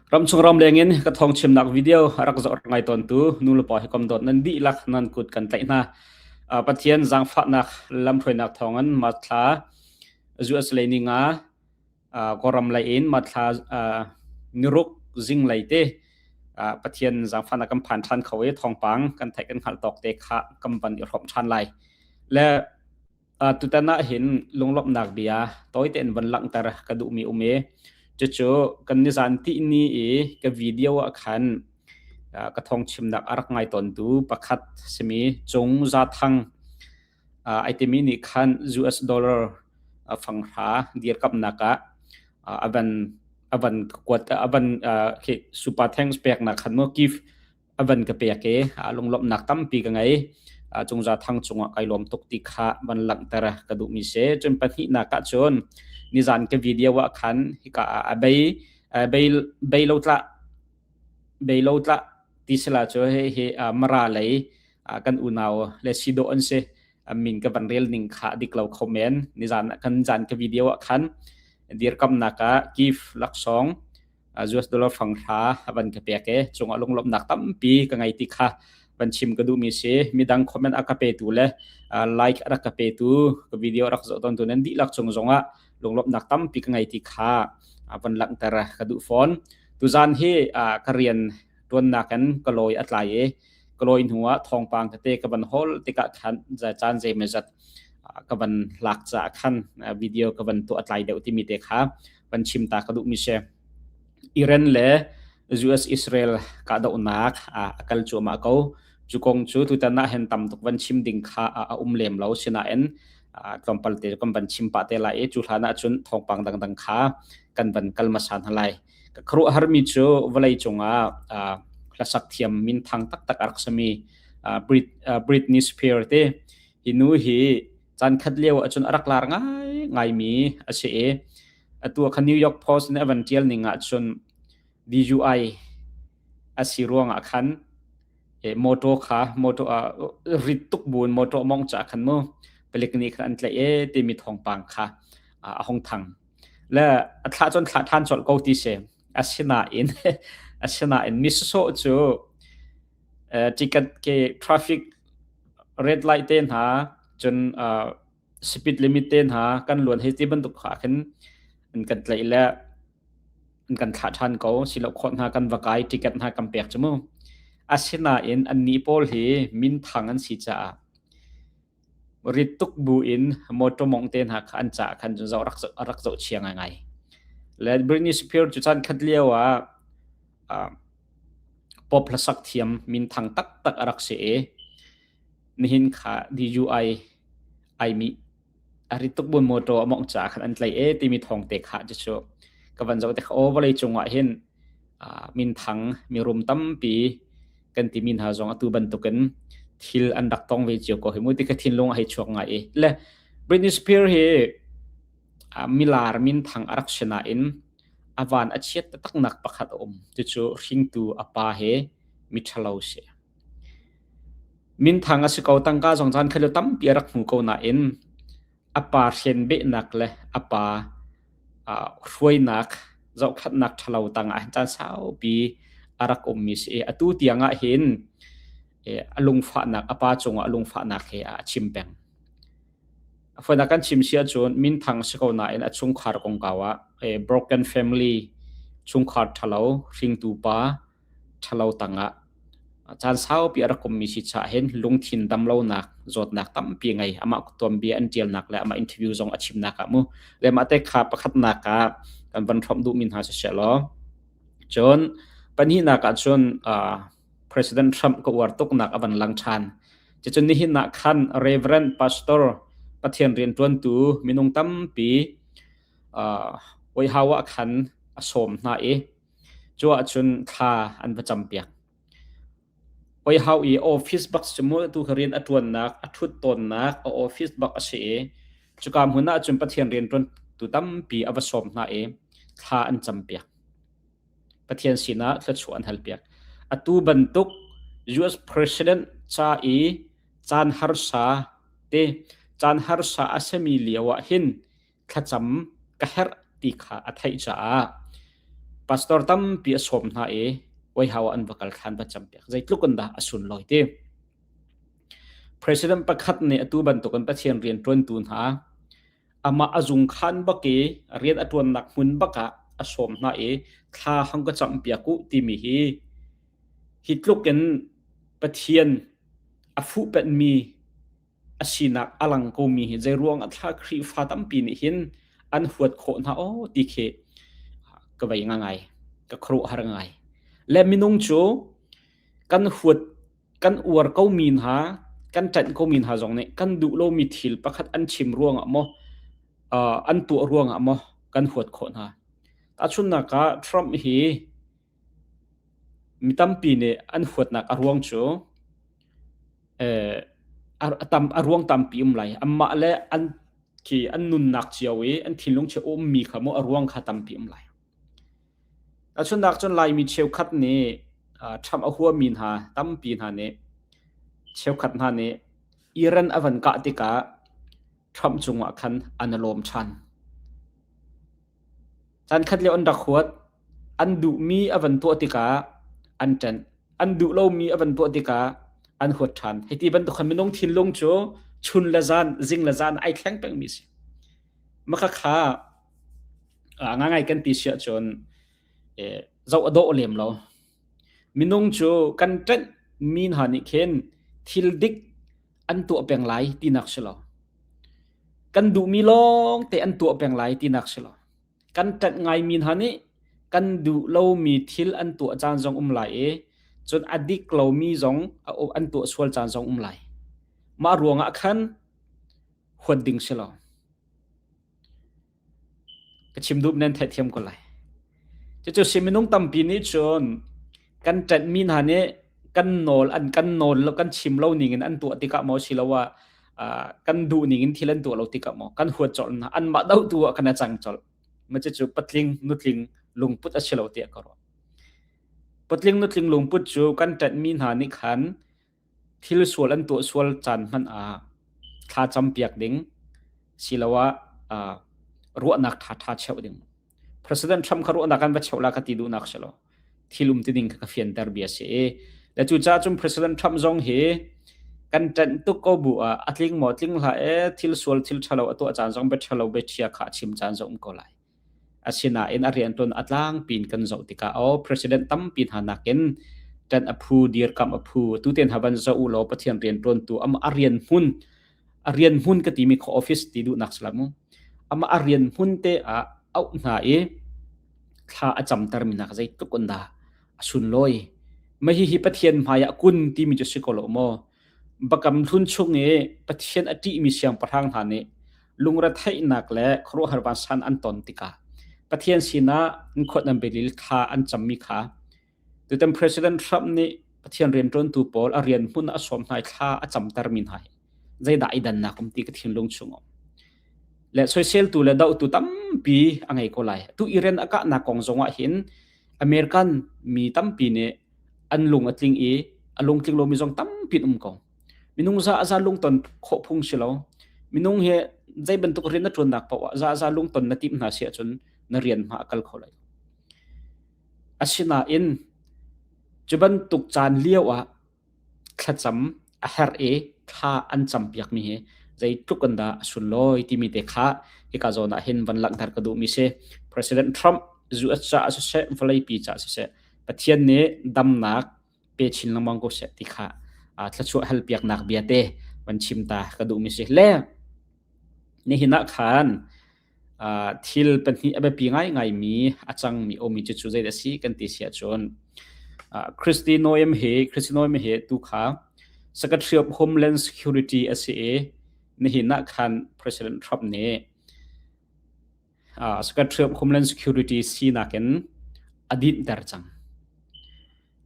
Ramchung ramleng in ka thawng chimnak video rak zoh ngai tawntu nulepa hi kom dawt nan dihlak nan kut kan tlaih hna. Pathian zaangfahnak lamhruainak thawngin March thla US lei ni nga Kawlram lei in March thla niruk zinglei te Pathian zaangfahnak kan phan ṭhan kho i thawngpang kan theih kan hngalh tawk te kha kan van i hrawmh ṭhan lai. Le Tutan ah hin lunglawmhnak bia tawi tein van langhter ka duhmi um i cucu kan nizan tihni i ka video ah khan ka thawngchimnak a rak ngai tawntu pakhat simi Cung Za Thang ai timi nih khan US dollar fanghra dirkamnak ah a van a van kuat a van khi super thanks peknak khan mu gift a van ka pek i lunglawmhnak tampi ka ngei. Cungza thang cungah kai lawm tuk ti kha van langhter ka duhmi si. Cun pahnihnak ah cun nizan ka video ah khan hika ah a bei bei bei lo tlah bei lo tlah ti sila cu hi hi Mara lei kan unau le si dawh an si. Min ka van rel ning kha dik lo kho men. Nizan kan zan ka video ah khan dirkamnak ah gift laksawng US dollar fanghra a van ka pek i cungah lunglawmhnak tampi ka ngei ti kha van chim ka duhmi si. Midang comment a ka petu le like a rak ka petu ka video rak zoh tawntu nan dihlak cung zongah lunglawmhnak tampi ka ngei ti kha van langhter ka duh fawn. Tuzan hi ka rian tuannak in ka lawi a tlai i ka lawi hnu ah thawngpang tete ka van hawl tikah khan caan zeimawzat ka van lak caah khan video ka van tuah tlai deuh timi te kha van chim ta ka duhmi si. Iran le US Israel kahdohnak a kal cuahmah ko. Cu kong cu tutan ah hin tam tuk van chim ding kha a um lem lo. Sinain tlawmpal te kan van chim pah te lai i cu hlan ah cun thawngpang dangdang kha kan van kal hmasa hna lai. Ka khuaruahharmi cu vawlei cungah hlasak thiam minthang taktak a rak simi Britney Spears te hi nu hi caan khat lio ahcun a rak lar ngai ngaimi a si i atu kha New York Post nih a van ṭial ning ahcun DUI a si ruangah khan motor kha motor rit tuk buin motor mong ca khan mu palik nih khan an tlaih e timi thawngpang kha a hung thang. Le a thlah cun thlah ṭhan colh ko ti si. Asinain asinain mi sawsawh cu ticket ke traffic red light te hna cun speed limit te hna kan luan hei ti bantuk kha khin an kan tlaih le an kan thlah ṭhan ko silo khawt hna kan va kai ticket hna kan pek cu mu. Asinain annih pawl hi minthang an si caah rit tuk bu in motor mong te hna kha an caah khan cun zoh rak rak zoh chia ngaingai. Le Britney Spears cu caan khat lio ah pop hlasak thiam minthang taktak a rak si i nihin kha DUI ai mih a rit tuk buin motor a mawngh caah khan an tlaih e timi thawng te kha cucu ka van zoh tikah aw vawlei cungah hin minthang mirum tampi kan timi hna zong atu bantukin thil an rak tong ve cio ko hi mu ti ka thinlung a hei chuak ngai i le Britney Spears hi milar minthang a rak si nain a van a chiat taktaknak pakhat a um. Cucu hringtu a pa he miṭhalo si. Minthang a si ko tangka zong caan kha tampi a rak hmu ko nain a pa hrenbehnak le a pa hruainak zohkhenhnak ṭhalo tangah hin caan saupi a rak ummi si i atu tiang ah hin a lungfahnak a pa cungah a lungfahnak he a chim peng. Fawinak kan chim si ahcun minthang si ko nain a chungkhar kongkau ah broken family chungkhar ṭhalo hringtu pa ṭhalo tangah caan saupi a rak ummi si caah hin lungthin damlonak zawtnak tampi ngei amah tuanbia an ṭialnak le amah interview zong a chimnak ah mu le mah te kha pakhatnak ah kan van hrawmh duhmi hna siseh law cun pahnihnak ah cun President Trump ka uar tuknak a van lang ṭhan. Cucun nihin ah khan Reverend Pastor Pathian rianṭuantu minung tampi White House ah khan a sawm hna i cu ahcun thla an va campiak. White House i office bak cu mu tu kha rian a ṭuannak, a ṭhut tawnnak a office bak a si i cuka hmun ah cun Pathian rianṭuantu tampi a va sawm hna i thla an campiak. Pathian sinah thluachuah an halpiak. Atu bantuk US President ca i caan harsa te caan harsa a simi lio ah hin thlacam ka herh ti kha a theih caah. Pastor tampi a sawm hna i White House ah an va kal thlan va campiak. Zeitluk in dah a sunlawi ti. President pakhat nih atu bantukin Pathian rian ṭuantu hna amah a zungkhan bak i rian a ṭuannak hmun bak ah a sawm hna i thla hang ka campiak u timi hi hi tluk in Pathian a fuhpenhmi a sinak a lang komi hi zeiruang ah thla Khrihfa tampi nih hin an huat khawh hna aw ti khi ka vei ngai ka khuaruahhar ngai. Le minung cu kan huat kan uar komi hna kan ṭanh komi hna zong nih kan duh lomi thil pakhat an chim ruangah maw uh, an tuah ruangah maw kan huat khawh hna. Tahchunhnak ah Trump hi mi tampi nih an huatnak a ruang cu eh, a tam a ruang tampi um lai. Anmah le an khi an nunnak cio i an thinlung cio ummi kha mu a ruang kha tampi um lai. Tahchunhnak cun Laimi cheukhat nih Trump a huami hna tampi hna nih cheukhat hna nih Iran a van kah tikah Trump cungah khan an i lawm ṭhan. Caankhat lio an rak huat. An duhmi a van tuah tikah an ṭanh. An duh lomi a van tuah tikah an huat ṭhan. Hiti bantuk khan minung thinlung cu chun le zan, zing le zan ai thleng pengmi a si. Maka kha ngangai kan ti si ahcun zoh a dawh lem lo. Minung cu kan ṭanh mi hna nih khin thil dik an tuah peng lai tinak si lo. Kan duhmi lawng te an tuah peng lai tinak si lo. Kan ṭanh ngaimi hna nih kan duh lomi thil an tuah caan zong um lai i cun a dik lomi zong an tuah sual caan zong um lai. Mah ruangah khan huat ding si lo. Ka chim duh nan theihthiam ko lai. Cucu si minung tampi nih cun kan ṭanhmi hna nih kan nawl an kan nawl lo kan chim lo ning in an tuah tikah maw siloah uh, kan duh ning in thil an tuah lo tikah maw kan huat colh hna anmah doh tu ah kan a cang colh. Ma cucu patling nutling lungput a si lo tiah ka ruah. Patling nutling lungput cu kan ṭanhmi hna nih khan Thil sual an tuah sual caan hmanh ah thla campiak ding siloah uh, ruahnak ṭhaṭha cheuh ding. President Trump kha ruahnak an va cheuh la ka ti duhnak si lo. Thil um ti ding kha ka fianter bia si i. Le cucaah cun President Trump zong hi kan ṭanh tuk ko bu ah a tling maw tling hlah e thil sual thil ṭhalo a tuah caan zong bia ṭhalo bia ṭhia kha a chim caan zong um ko lai. Asinain a rianṭuan a tlangpi in kan zoh tikah aw president tampi hna nakin ṭan a phu, dirkamh a phu, tuten ha van zoh u law Pathian rianṭuantu amah a rian hmun a rian hmun ka timi kha office ti duhnak si mu. Amah a rian hmun te ah auh hna i thla a camter mi nak zeitluk in dah a sunlawi. Mah hihi Pathian hmai ah kun timi cu si ko lo maw? Bakam hlun chung i Pathian a ṭihmi siangpahrang hna nih lungretheihnak le khuaruahhar vansan an ton tikah Pathian sinah an khuat an belil kha an cammi kha tutan President Trump nih Pathian rianṭuantu pawl a rian hmun a sawm hna i thla a camtermi hna hi zeidah i dannak um ti ka thinlung chung um. Le soiseltu le dohtu tampi a ngei ko lai. Tu Iran a kahnak kong zongah hin American mi tampi nih an lung a tling i a lungtling lomi zong tampi an um ko. Minung za za lungton khawh phung si lo. Minung hi zei bantuk rian na ṭuannak paoh ah za za lungton na timh hna si ahcun na rian hma a kal kho lai. Asinain cu bantuk caan lio ah thlacam a herh i thla an campiakmi hi zeitluk in dah a sunlawi timi te kha hika zawn ah hin van langhter ka duhmi si. President Trump US caah siseh, vawleipi caah siseh, Pathian nih damnak pe chin lengmang ko seh ti kha thluachuah halpiaknak bia te van chim ta ka duhmi si. Le nihin ah khan thil pahnih a biapi ngaingaimi a cangmi omi cu cu zeidah a si kan ti si ahcun Kristi Noem hi Kristi Noem hi tu kha Secretary of Homeland Security a si i nihin ah khan President Trump nih Secretary of Homeland Security sinak in a dinhter cang.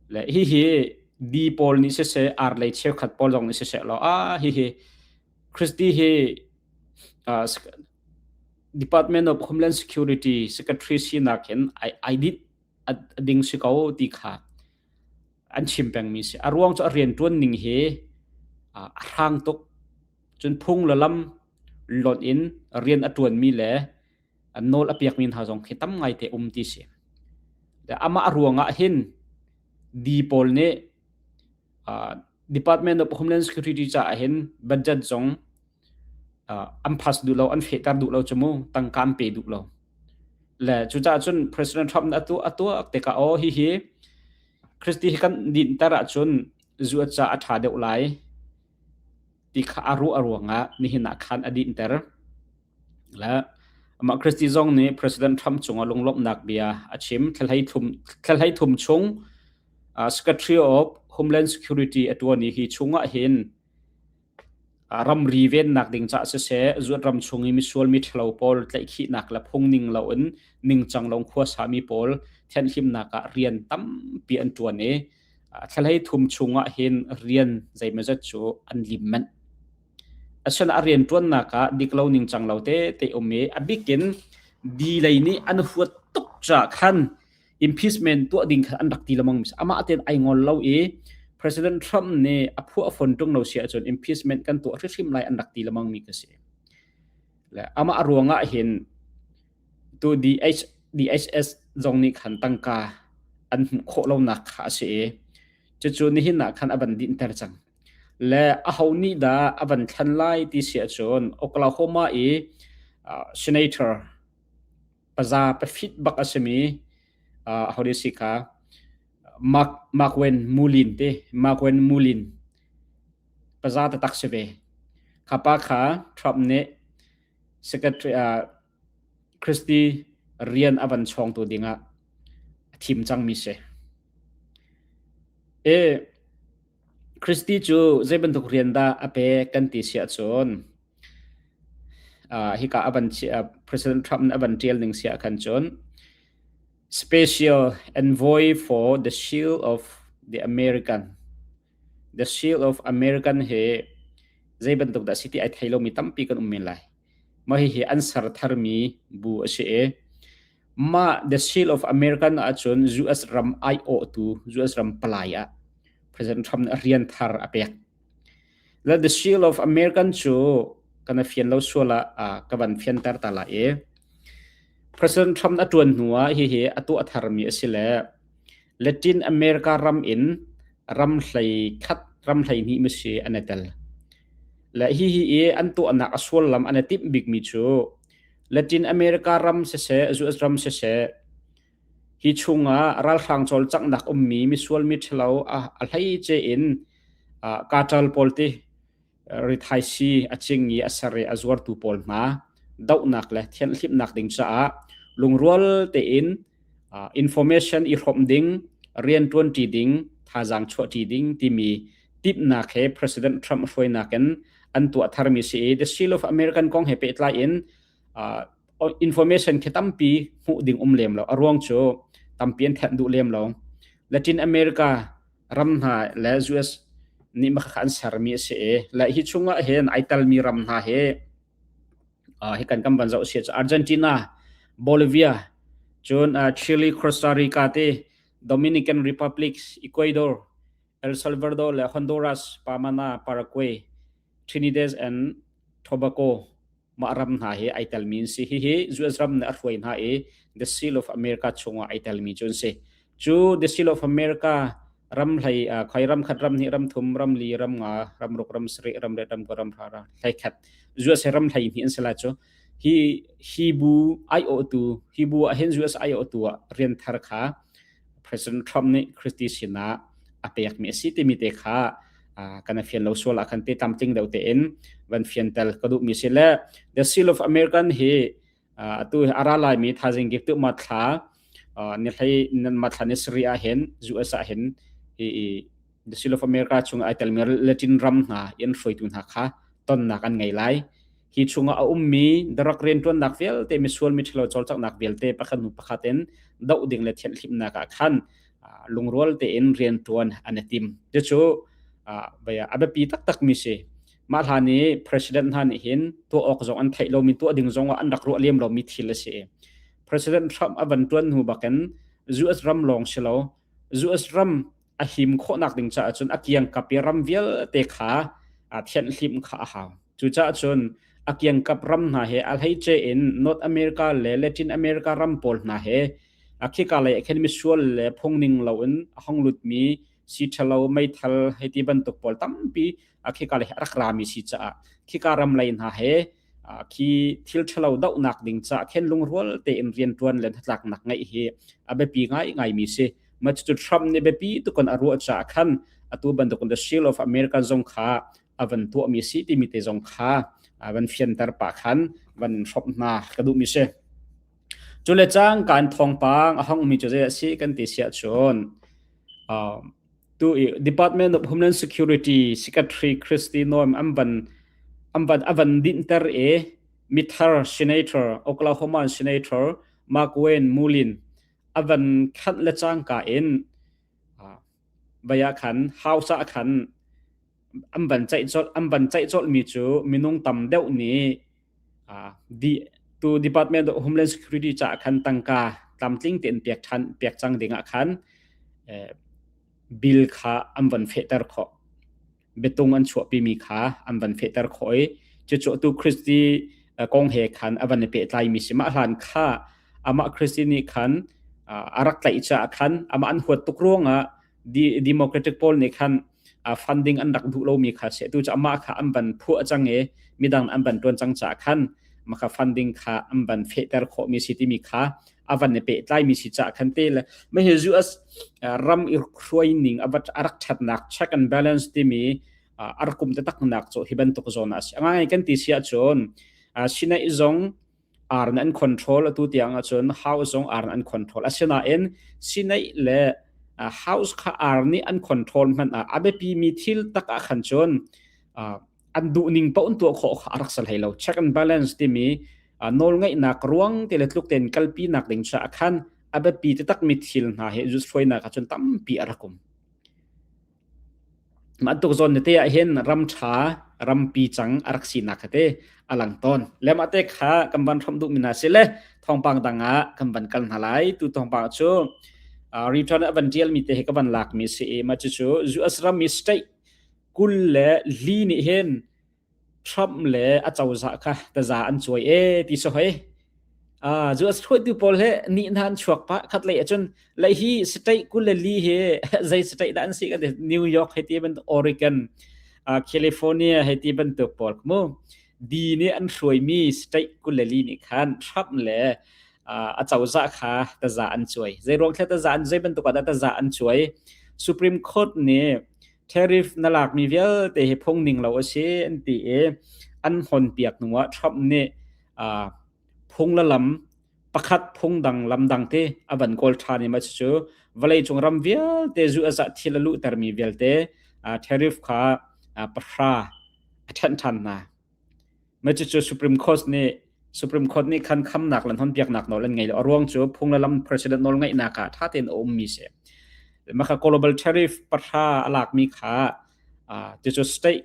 Le hihi D pawl nih siseh, R lei cheukhat pawl zong nih siseh law, ah hihi Christy hi Department of Homeland Security Secretary sinak in ai ai dinh a ding si ko ti kha an chim pengmi si. A ruang cu a rianṭuan ning hi a hrang tuk. Cun phung le lam lonh in rian a ṭuanmi le nawl a piakmi hna zong khi tam ngaite um ti si. Amah ruangah hin di pawl nih Department of Homeland Security caah hin budget zong an pass duh lo, an fehter duh lo cu mu, tangka an pe duh lo. Le cucaah cun President Trump nih a tuah tikah aw hihi Christie hi kan dinter ahcun zuat ca a ṭha deuh lai ti kha a ruah ruangah nihin ah khan a dinter. Le amah Christie zong nih President Trump cungah lunglawmhnak bia a chim. Thlahlei thum chung Secretary of Homeland Security a ṭuan i hi chungah hin ramri vennak ding caah siseh, zuat ram chung i misual mi ṭhalo pawl tlaihkhihnak le phungning loin ningcang lo khuasami pawl thianhhlimnak ah rian tampi an ṭuan i thlahlei thum chungah hin rian zeimawzat cu an lim manh. Asinain a rianṭuannak ah diklo ningcang lo tete um i a bikin di lei nih an huat tuk caah khan impeachment tuah ding kha an rak ti lengmang mi amah tein ai ngol lo i President Trump nih a phuah a fon ṭung lo si ahcun impeachment kan tuah hrimhrim lai an rak ti lengmang mi ka si. Le amah ruangah hin tu DHS zong nih khan tangka an hmuh khawh lonak kha a si i cucu nihin ah khan a van dinhter cang. Le aho nih dah a van thlan lai ti si ahcun Oklahoma i senator paza pafit bak a simi aho dah si kha Mark Markwin Mulin te Markwin Mulin paza taktak si ve. Kha pa kha Trump nih secretary Christie rian a van chawngtu dingah a thim cangmi si. E Christie cu zei bantuk rian dah a pek kan ti si ahcun hika a van President Trump nih a van ṭial ning si ah khan cun Special Envoy for the Shield of the American The Shield of American hi zei bantuk dah si ti ai thei lomi tampi kan um men lai. Mah hihi an ser tharmi bu a si i mah The Shield of American ahcun US ram aiawhtu US ram palai ah President Trump nih rian thar a pek. Le The Shield of American cu kan fian lo sual ah ka van fianter ta lai i President Trump a ṭuan hnu ah hihi a tuah tharmi a si le Latin America ram in ram hlei khat ram hlei hnih masi an i tel. Le hihi i an tuahnak a sullam an i timh bikmi cu Latin America ram siseh, US ram siseh, hi chungah ralhrang cawlcanghnak ummi misual mi ṭhalo a hleice in cartel pawl ti rithaisii a cing i a ser i a zuartu pawl hna dohnak le thianhhlimhnak ding caah lungrual tein information i hrawmh ding, rianṭuanṭi ding, thazaang chuahṭi ding timi timhnak he President Trump hruainak in an tuah tharmi si i The Seal of American kong he pehtlai in information khi tampi hmuh ding um lem lo. A ruang cu tampi an thenh duh lem lo. Latin America ram hna le US nih makha an sermi a si i le hi chungah hin ai telmi ram hna hi hi kan kan van zoh si cu Argentina, Bolivia, cun Chile, Costa Rica te, Dominican Republic, Ecuador, El Salvador le Honduras, Panama, Paraguay, Trinidad and Tobago mah ram hna hi ai telmi an si. Hihi US ram nih a hruai hna i The Seal of America chungah ai telmi cu an si. Cu The Seal of America ram hlei khoi ram khat ram hnih ram thum ram li ram nga ram ruk ram sarih ram riat ram kua ram hra hlei khat US ram hlei hnih an si lai cu hi hi bu aiawhtu hi bu ah hin US aiawhtu ah rian thar kha President Trump nih Christie sinah a pekmi a si timi te kha kan fian lo sual ah khan te tlamtling deuh tein van fiantel ka duhmi si le The Seal of American hi atu a ra laimi thazing gik tu ma thla ni hlei ma thla ni sari ah hin US ah hin hi The Seal of America chung ai telmi Latin ram hna in hruaitu hna kha tonnak an ngei lai. Hi chungah a ummi drug rianṭuannak vialte misual miṭhalo cawlcanghnak vialte pakhat hnu pakhat in doh ding le thianhhlimhnak ah khan lungrual tein rianṭuan an i tim. Cucu a biapi taktakmi si. Mah hlan i president hna nih hin tuah awk zong an theih lomi tuah ding zong ah an rak ruah lem lomi thil a si. President Trump a van ṭuan hnu bakin US ram lawng si lo, US ram a him khawhnak ding caah cun a kiangkap i ram vialte kha thianhhlimh kha a hau. Cucaah cun a kiangkap ram hna he a hleice in North America le Latin America ram pawl hna he Khika lei ah khin misual le phungning loin a hong lutmi si ṭhalo meithal hei ti bantuk pawl tampi khika lei a rak rami si caah khika ram lei hna he khi thil ṭhalo dohnak ding caah khin lungrual tein rianṭuan le hnatlaknak ngeih hi a biapi ngaingaimi si. Mah cucu Trump nih biapi tuk in a ruah caah khan atu bantuk in the Shield of America zong kha a van tuahmi si timi te zong kha van fianter pah khan van hrawmh hna ka duhmi si. Cu le cang kan thawngpang a hongmi cu zei a si kan ti siah cun tu i Department of Homeland Security Secretary Kristi Noem an van an van a van dinhter i mithar Senator Oklahoma Senator Markwayne Mullin a van khanh le cangka in vai ah khan house ah khan an van ceih colh an van ceih colhmi cu minung tam deuh nih di tu Department of Homeland Security caah khan tangka tlamtling tein pek ṭhan pek cang ding ah khan bill kha an van fehter khawh. Biatung an chuahpimi kha an van fehter khawh i cucu atu Christy kong he khan a van i pehtlaimi si. Mah hlan kha amah Christy nih khan a rak tlaih caah khan amah an huat tuk ruangah Democratic pawl nih khan funding an rak duh lomi kha si. Tu cu amah kha an van phuah cang i midang an van ṭuan cang caah khan maka funding kha an van fehter khawhmi si timi kha a van i pehtlaimi si caah khan te le mah hi US ram i hruai ning a rak ṭhatnak check and balance timi a rak kum taknak cu hi bantuk zawn ah a si. A ngai kan ti si ahcun Sinai zong ar in an control atu tiang ahcun house zong ar in an control. Asinain Sinai le house kha ar nih an control hmanh ah a biapi mi thil tak ah khan cun an duhning paoh in tuah khawh kha a rak si hlei lo. Check and balance timi nawlngeihnak ruang te le tluk tein kalpi nak ding caah khan a biapi takmi thil hna hi hruainak ahcun tampi a rak um. Mah tuk zawn te ah hin ram ṭha rampi cang a rak sinak kha te a lang tawn. Le mah te kha kan van hrawmh duhmi hna si le thawngpang dang ah kan van kal hna lai. Tu thawngpang cu return a van ṭialmi te hi ka van lakmi si i mah cucu US ram i state 24 nih hin Trump le a cozah kha taza an cuai e ti si hoi. US hruaitu pawl he nih hna an chuak pah khat lei ahcun lei hi state 24 hi zei state dah an si kan ti New York hei ti bantuk Oregon California hei ti bantuk pawl mu di nih an hruaimi state 24 nih khan Trump le a cozah kha taza an cuai. Zei ruang thla taza an zei bantuk ah dah taza an cuai? Supreme Court nih tariff na lakmi vialte hi phung ning lo a si an ti i an hon piak hnu ah Trump nih phung le lam pakhat phung dang lam dang te a van kawl ṭhan i mah cucu vawleicung ram vialte zu a zah thil a luhtermi vialte tariff kha pahra a ṭhenh ṭhan hna. Mah cucu Supreme Court nih Supreme Court nih khan khamnak le hnonpiaknak nawl an ngei lo. A ruang cu phung le lam president nawl ngeihnak ah ṭha tein a ummi si. Mah kha global tariff pahra a lakmi kha cucu state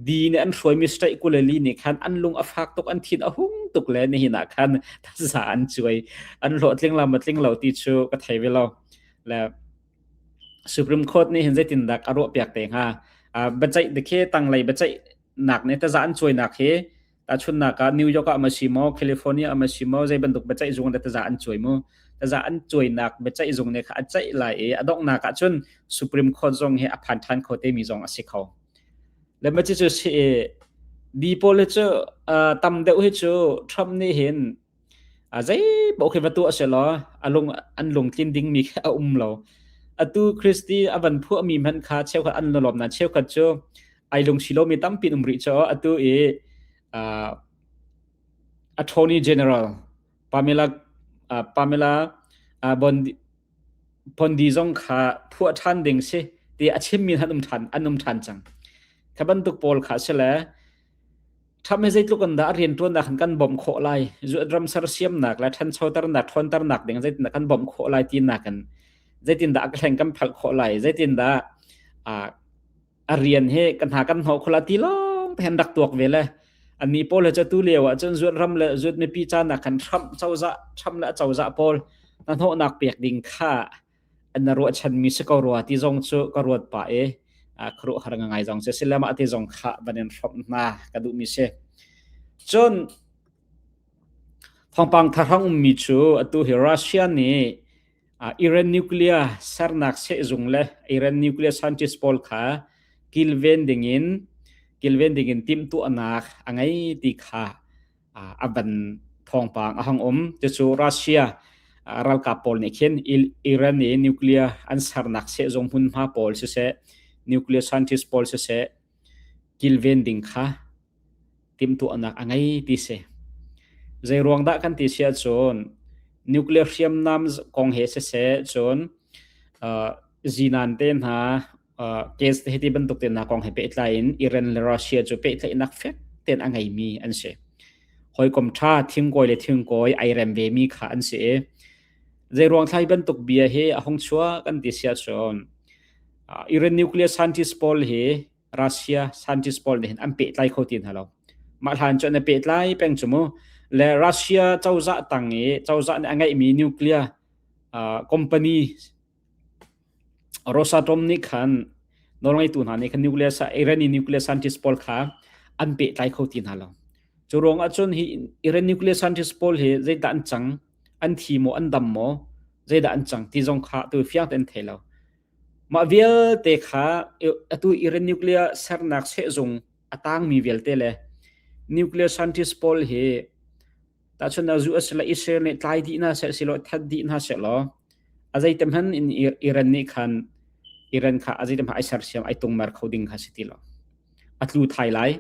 D nih an hruaimi state 24 nih khan an lung a fak tuk an thin a hung tuk le nihin ah khan taza an cuai an hlawhtling lo ma tling lo ti cu ka thei ve lo. Le Supreme Court nih hin zeitindah a ruahpiak te hnga? Biaceih dikhi tanglei biaceih nak nih taza an cuainak hi tahchunhnak ah New York ah ma si maw California ah ma si maw zei bantuk biaceih zung dah taza an cuai mu taza an cuainak biaceih zung nih kha a ceih lai i a donghnak ah cun Supreme Court zong hi a phan ṭhan kho te mi zong a si kho le ma cu si di pawl hi cu tam deuh hi cu Trump nih hin Zei paoh khi va tuah sehlaw a lung an lungtlin dingmi khi a um lo. Atu Christy a van phuahmi hmanh kha cheukhat an lawm nain cheukhat cu ai lungsi lomi tampi an um rih caw. Atu i uh, Attorney General Pamela uh, Pamela uh, Bondi, Bondi zong kha phuah ṭhan ding si ti a chimmi an um ṭhan an um ṭhan cang. Kha bantuk pawl kha si le Ṭham hi zeitluk in dah a rianṭuannak in kan bawmh khawh lai, ram sersiamnak le ṭhanchoternak, ṭhawnternak ding zeitindah kan bawmh khawh lai tinak in zeitindah a ka hleng kan phalh khawh lai, zeitindah a rian hi kan hna kan hnawh khawh lai ti lawng te hin rak tuak ve le annih pawl he cu tu lio ah cun zuat ram le zuat mipi caan ah khan Trump cozah Trump le a cozah pawl hnahnawhnak pek ding kha na ruahchanmi si ko rua ti zong cu ka ruat pah i khuaruahhar ngai zong si sile mah ti zong kha van in hrawmh hna ka duhmi si. Cun thawngpang thar ummi cu atu hi Russia nih Iran nuclear sernak sehzung le Iran nuclear scientist pawl kha kilven dingin kilven dingin timhtuahnak a ngei ti kha a van thawngpang a hung um. Cucu Russia ralkap pawl nih khin Iran i nuclear an sernak sehzung hmunhma pawl siseh, nuclear scientist pawl siseh, kilven ding kha timhtuahnak a ngei ti si. Zeiruang dah kan ti si ahcun nuclear hriamnam kong he siseh cun zinan te hna case te ti bantuk te hna kong he pehtlai in Iran le Russia cu pehtlaihnak fek tein a ngeimi an si. Hawikom ṭha thingkawi le thingkawi ai rem ve mi kha an si i zeiruang thlai bantuk bia hi a hung chuah kan ti si ahcun Iran nuclear scientist pawl hi Russia scientist pawl nih hin an pehtlai kho ti hna lo. Mah hlan cu an i pehtlai peng cu mu. Le Russia cozah tang i cozah nih a ngeihmi nuclear company Rosatom nih khan nawlngeitu hna nih khan nuclear Iran i nuclear scientist pawl kha an pehtlai kho ti hna lo. Cu ruang ahcun hi Iran nuclear scientist pawl hi zeidah an cang, an thi maw, an dam maw, zeidah an cang ti zong kha tu fiang tein thei lo. Mah vialte kha atu Iran nuclear sernak sehzung a tangmi vialte le nuclear scientist pawl hi tahchunhnak US le Israel nih tlai dih hna seh silaw that dih hna sehlaw a zeitem hmanh in Iran nih khan Iran kha a zeitem hmanh ai sersiam ai tungmer kho ding kha si ti lo. A tlu thai lai.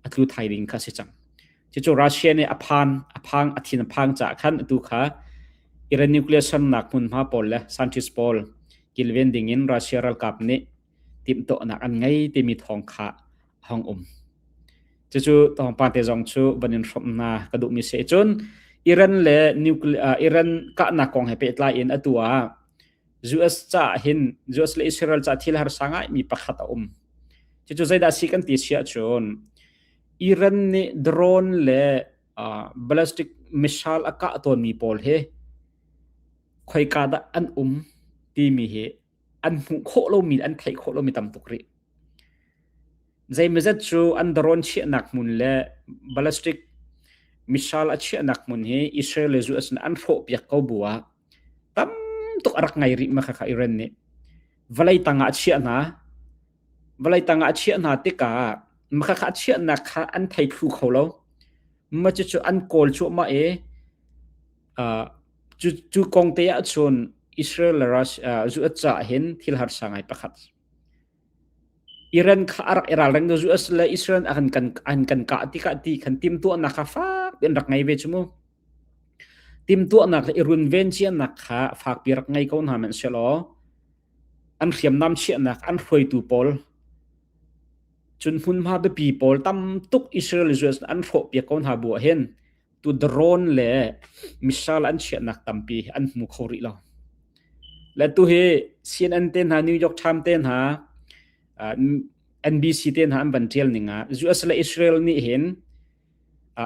A tlu thai ding kha si cang. Cucu Russia nih a phan, a phang, a thin a phang caah khan atu kha Iran nuclear sernak hmunhma pawl le scientist pawl kilven dingin Russia ralkap nih timhtuahnak an ngei timi thawng kha a hung um. Cucu thawngpang te zong cu van in hrawmh hna ka duhmi si. Cun Iran le nuclear Iran kahnak kong he pehtlai in atu ah US caah hin US le Israel caah thil harsa ngaimi pakhat a um. Cucu zeidah si kan ti si ahcun Iran nih drone le ballistic missile a kah tawnmi pawl hi khoika dah an um timi hi an hmuh khawh lomi an theih khawh lomi tam tuk rih. Zeimawzat cu an drone chiahnak hmun le ballistic missile a chiahnak hmun hi Israel le US nih an hrawhpiak ko bu ah tam tuk a rak ngai rih ma kha Iran nih. Vawlei tang ah a chiah hna. Vawlei tang ah a chiah hna tikah makhakha a chiahnak kha an thei thlu kho lo. Mah cucu an kawl cuahmah i cu, cu kong te ahcun Israel le Russia US caah hin thil harsa ngai pakhat. Iran kha a rak i ralring US le Israel an kan an kan kah tikah ti khan timhtuahnak kha fak in rak ngei ve cu mu. Timhtuahnak le i runven cianak kha fakpi rak ngei ko hna hmanh sehlaw an hriamnam chiahnak an hruaitu pawl cun hmunhma biapi pawl tam tuk Israel US an hrawhpiak ko hna bu ah hin tu drone le missile an chiahnak tampi an hmu kho rih lo. Le tu hi CNN te hna New York Times te hna NBC te hna an van tial ning ah US le Israel nih hin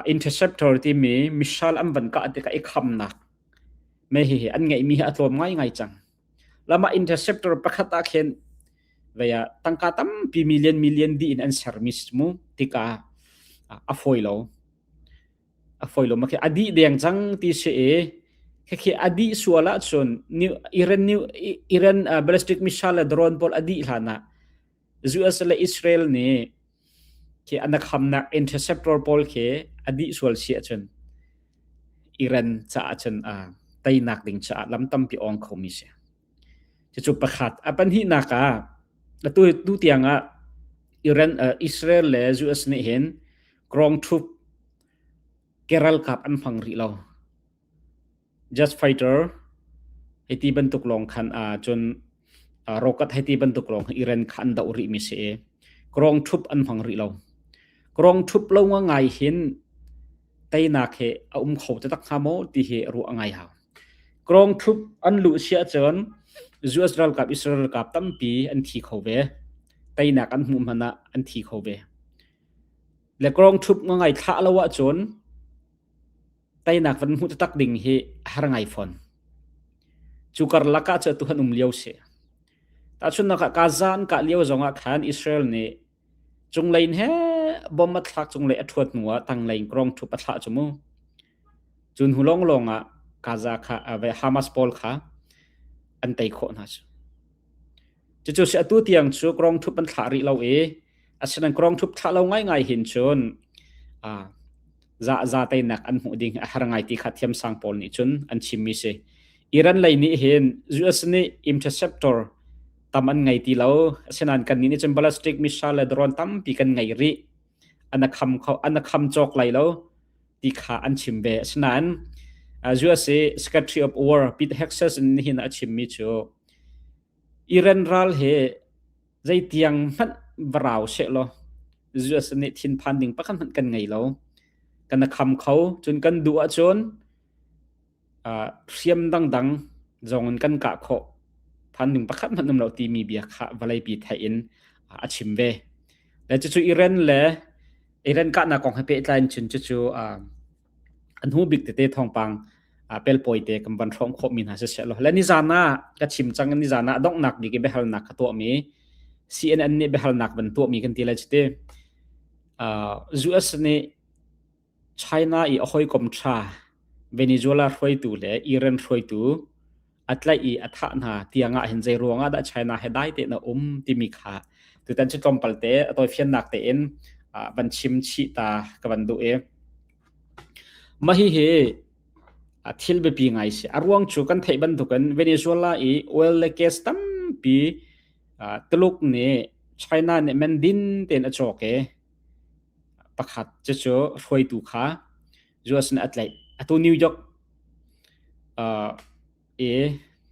interceptor timi missile an van kah tikah i khamnak me hi an ngeihmi hi a tlawm ngaingai cang. Lama interceptor pakhat ah khin vei ah tangka tampi million million dih in an sermi si mu tikah a fawi lo. A fawi lo ma khi a dih deng cang ti si i khi a dih sual ahcun Iran new Iran ballistic missile le drone pawl a dih hlan ah US le Israel nih khi an khamnak interceptor pawl khi a dih sual si ahcun Iran caah cun teinak ding caah lam tampi awng khomi si. Cucu pakhat. A pahnihnak ah atu tu tiang ah Iran Israel le US nih hin ground troop ke ralkap an hmang rih lo. Jet fighter hei ti bantuk lawng khan cun rocket hei ti bantuk lawng Iran kha an doh rihmi si i krawng ṭhup an hmang rih lo. Krawng ṭhup lo ngai hin teinak he a um kho taktak hnga maw ti hi ruah a ngai hau. Krawng ṭhup an luh si ahcun US ralkap Israel ralkap tampi an thi kho ve. Teinak an hmuh hmanh ah an thi kho ve. Le krawng ṭhup ngai thlah lo ahcun teinak van hmuh taktak ding hi a har ngai fawn. Cu karlak ah cu atu han um lio si. Tahchunhnak ah Gaza an kah lio zong ah khan Israel nih cunglei in he bomb a thlak cunglei a ṭhuat hnu ah tanglei in krong ṭhup a thlah cu mu. Cun hu lawnglawng ah Gaza kha Hamas pawl kha An tei khawh hna cu. Cucu si atu tiang cu krong thup an thlah rih lo i asinain krong thup thlah lo ngaingai hin cun za za teinak an hmuh ding a har ngai ti kha thiamsang pawl nih cun an chimmi si. Iran lei nih hin US nih interceptor tam an ngei ti lo. Asinain kannih nih cun ballistic missile le drone tampi kan ngei rih. An a kham kho an a kham cawk lai lo ti kha an chim ve. Asinain US i Secretary of War Pete Hegseth nih hin a chimmi cu Iran ral hi zeitiang hmanh va rau sehlaw US nih thinphan ding pakhat hmanh kan ngei lo. Kan a kham kho. Cun kan duh ahcun hriam dangdang zong in kan kah khawh. Phan ding pakhat hmanh um lo timi bia kha vawleipi theih in a chim ve. Le cucu Iran le Iran kahnak kong he pehtlai in cun cucu an hnu bik tete thawngpang pelpawi te kan van hrawm khawhmi hna siseh law le nizan ah ka chim cang nizan ah donghnak bik i biahalnak ka tuahmi CNN nih biahalnak van tuahmi kan ti lai cu ti US nih China i a hawikom ṭha Venezuela hruaitu le Iran hruaitu a tlaih i a thah hna tiang ah hin zei ruang ah dah China he dai tein a um timi kha tutan cu tlawmpal te a tawifiannak tein van chim chih ta ka van duh i mah hihi thil biapi ngai si. A ruang cu kan theih bantukin Venezuela i oil le gas tampi Tuluk nih China nih man din tein a cawk i pakhat cucu hruaitu kha US nih a tlaih. Atu New York i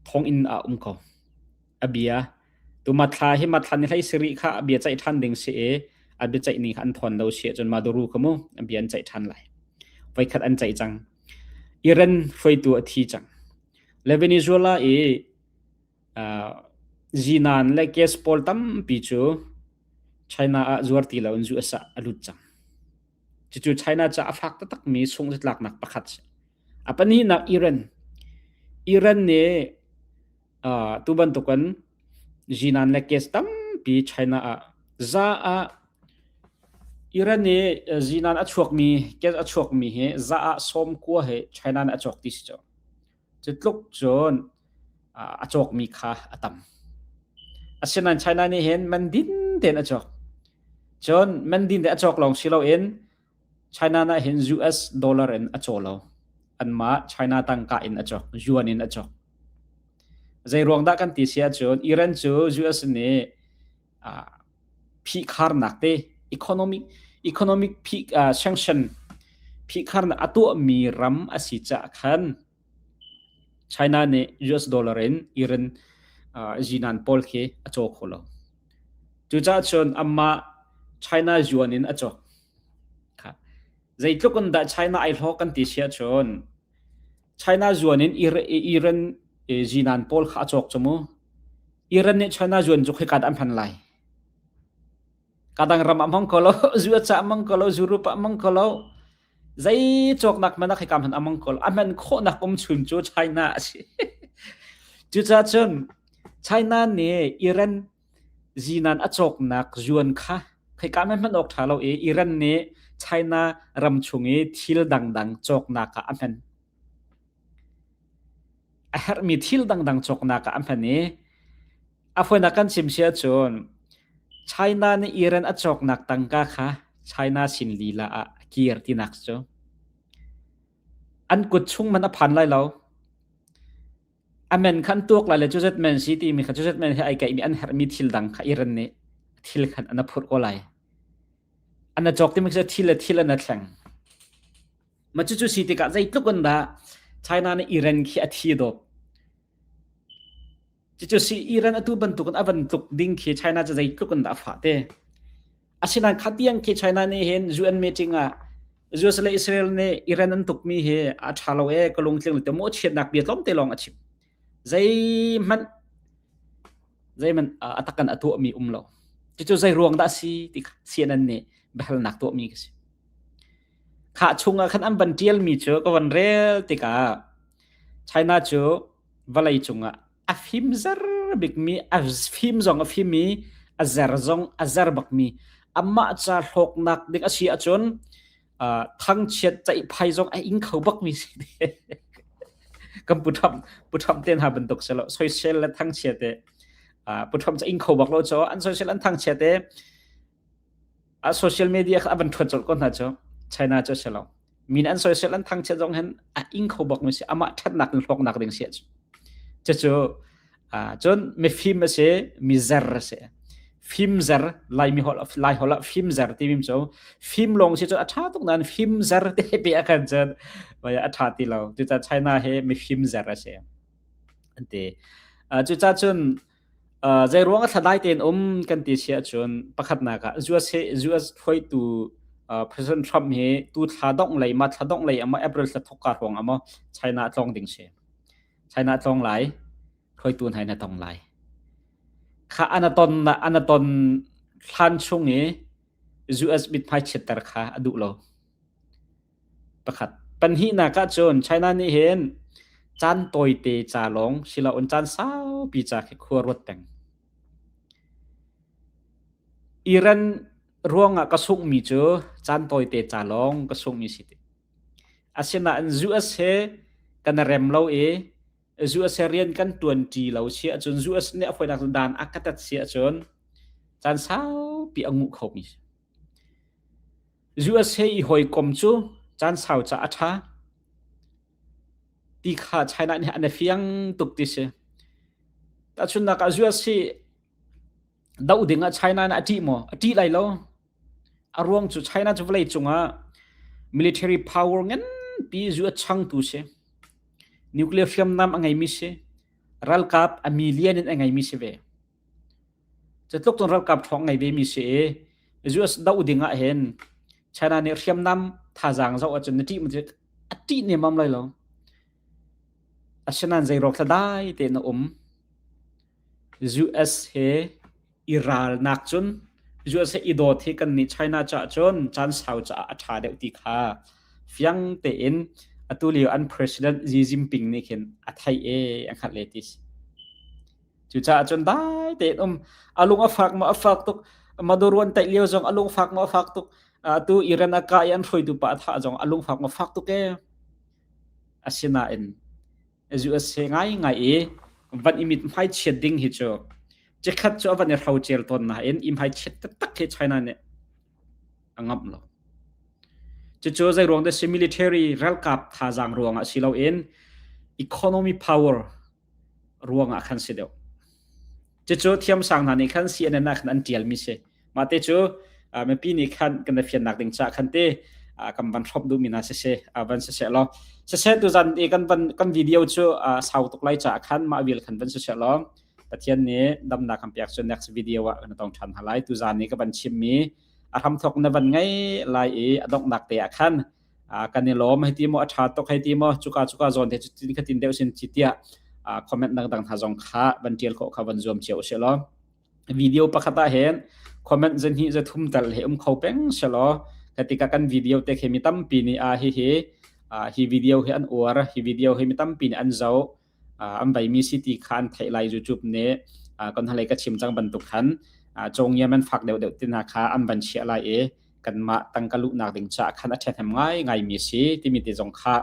thonginn ah um ko. A bia tu mathla hi mathla ni hlei sarih kha a bia ceih ṭhan ding si i a bia ceih ni kha an thawn lo si ahcun Maduro kha mu a bia an ceih ṭhan lai. Voikhat an ceih cang. Iran hruaitu a thi cang. Le Venezuela i uh, zinan le gas pawl tampi cu China ah zuar ti lo in US ah a lut cang. Cucu China ca a fak taktakmi sungzatlaknak pakhat si. A pahnihnak Iran. Iran nih uh, tu bantukin zinan le gas tampi China ah za ah Iran nih zinan a chuakmi gas a chuakmi hi za ah sawm kua he China nih a cawk ti si cu. Cu tluk cun a cawkmi kha a tam. Asinain China nih hin man din tein a cawk. Cun man din te a cawk lawng si loin China nah hin US dollar in a caw lo. Anmah China tangka in a cawk, yuan in a cawk. Zei ruang dah kan ti si ahcun Iran cu US nih phihkharnak te economic economic phih sanction phihkharnak a tuahmi ram a si caah khan China nih US dollar in Iran zinan pawl khi a caw kho lo. Cucaah cun amah China yuan in a cawk. Zeitluk in dah China ai hlawk kan ti si ahcun China zuan in Iran zinan pawl kha a cawk cu mu. Iran nih China zuan cu khika dah an hman lai? Kadang ram ah hmang ko lo, zu ca hmang ko lo, Europe ah hmang ko lo. Zei cawknak hmanh ah khika hmanh a hmang ko lo. A hman khawhnak um chun cu China a si. Cucaah cun China nih Iran zinan a cawknak zuan kha khika hmanh hman awk ṭha lo i Iran nih China ram chung i thil dangdang cawknak ah a hman. A herhmi thil dangdang cawknak ah a hman i a fawinak kan chim si ahcun China nih Iran a cawknak tangka kha China sin lila ah a kir tinak cu. An kut chung man a phan lai lo. A men kha an tuak lai le cuzat men si timi kha cuzat men he ai kaihmi an herhmi thil dang kha Iran nih thil khan an a phurh ko lai. An a cawk timi khi thil le thil an a thleng. Ma cucu si tikah zeitluk in dah China nih Iran khi a thi dawp. Cucu si Iran atu bantukin a van tluk ding khi China cu zeitluk in dah a fah te. Asinain khatiang khi China nih hin UN meeting ah US le Israel nih Iran an tukmi hi a ṭha lo e ka lungtling le maw chiatnak bia tlawmte lawng a chim. Zeihmanh zeihmanh a takan a tuahmi um lo. Cucu zei ruang dah si ti CNN nih biahalnak tuahmi ka si. Khah chungah khan an van ṭialmi cu ka van rel tikah China cu vawlei cungah a fim zer bikmi a fim zong a fim i a zer zong a zer bakmi amah ca hlawknak ding a si ahcun thangchiat ceihphai zong a ing kho bakmi si. Kan Pu Trump Pu Trump te hna bantuk si lo. Soisel le thangchiat te Pu Trump cu ing kho bak lo cu an soisel an thangchiat te a social media kha a van ṭhuat colh ko hna cu. China cu si lo. Min an soisel an thangchiat zong hin a ing kho bak mi si amah ṭhatnak in hlawknak ding si cu. Cucu cun mifim a si, mizer a si. Fimzer Laimi holh Lai holh ah fimzer timi cu fim lawng si cu a ṭha tuk nain fimzer te pe a kan cun a ṭha ti lo. Cucaah China hi mifimzer a si. An ti. Cucaah cun Zeiruang a thladai tein um kan ti si ahcun pakhatnak ah US hi US hruaitu President Trump hi tu thla dongh lei ma thla dongh lei ah maw April thla thawkka hrawng ah maw China a tlawng ding si. China a tlawng lai, hruaitu hna in a tong lai. Kha an a ton an a ton hlan chung i US mithmai chiatter kha a duh lo. Pakhat. Pahnihnak ahcun China nih hin caan tawite ca lawng siloin caan saupi ca khi khua ruat peng. Iran ruangah ka sunghmi cu caan tawite ca lawng ka sunghmi si ti. Asinain US he kan i rem lo i US he rian kan ṭuanṭi lo si ahcun US nih a fawinak dan a ka tat si ahcun caan saupi a nguh khomi si. USA i hawikom cu caan sau ca a ṭha ti kha China nih an i fiang tuk ti si. Tahchunhnak ah US hi doh ding ah China nih a ṭih maw? A ṭih lai lo. A ruang cu China cu vawlei cungah military power nganpi US changtu si. Nuclear hriamnam a ngeimi si. Ralkap a million in a ngeimi si ve. Cutluk cun ralkap ṭhawng ngei vemi si i US doh ding ah hin China nih hriamnam thazaang zoh ahcun na ṭih a ṭih nemmam lai lo. Asinain zeiruang thladai tein a um. US he i ralnak cun US he i dawt hi kannih China caah cun caan sau caah a ṭha deuh ti kha fiang tein atu lio an president Xi Jinping nih khin a theih i a hngalh le ti si. Cucaah cun dai tein um. A lung a fak maw a fak tuk. Maduro an taih lio zong a lung fak maw a fak tuk. Atu Iran a kah i an hruaitu pa a thah zong a lung fak maw fak tuk ee. Asinain USA ngaingai i van i mithmai chiat ding hi cu cikhat cu a van i hrocel tawn nain i hmaichiat taktak hi China nih a ngamh lo. Cucu zeiruang dah si military ralkap thazaang ruangah si loin economy power ruangah khan si deuh. Cucu thiamsang hna nih khan CNN ah khan an ṭialmi si. Mah te cu mipi nih khan kan i fiannak ding caah khan te kan van hrawmh duhmi hna siseh van siseh law siseh tuzan i kan van kan video cu sau tuk lai caah khan mah vial khan van siseh law Pathian nih damnak kan pek cu next video ah kan tong ṭhan hna lai. Tuzan i ka van chimmi a hramthok na van ngei lai i a donghnak te ah khan kan i lawm hei ti maw a ṭha tuk hei ti maw cuka cuka zawn te cu khatin deuh sin ci tiah comment dangdang hna zong kha van ṭial khawh kha van zuam cio usih law video pakhat ah hin comment zahnih zathum tal he um kho peng selaw katika kan video te khi mi tampi nih a hi hi hi video hi an uar hi video hi mi tampi nih an zoh an veimi si ti kha an theih lai YouTube nih kan halei ka chim cang bantuk khan cawngia man fak deuh deuh ti hna kha an van chiah lai i kanmah tangka luhnak ding caah khan a ṭhahnem ngaingai mi si timi te zong kha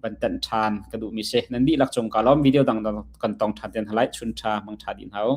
van tanh ṭhan ka duhmi si. Nan dihlak cung ka lawm video dang kan tong ṭhan ten halai chun ṭha mang ṭha din hau.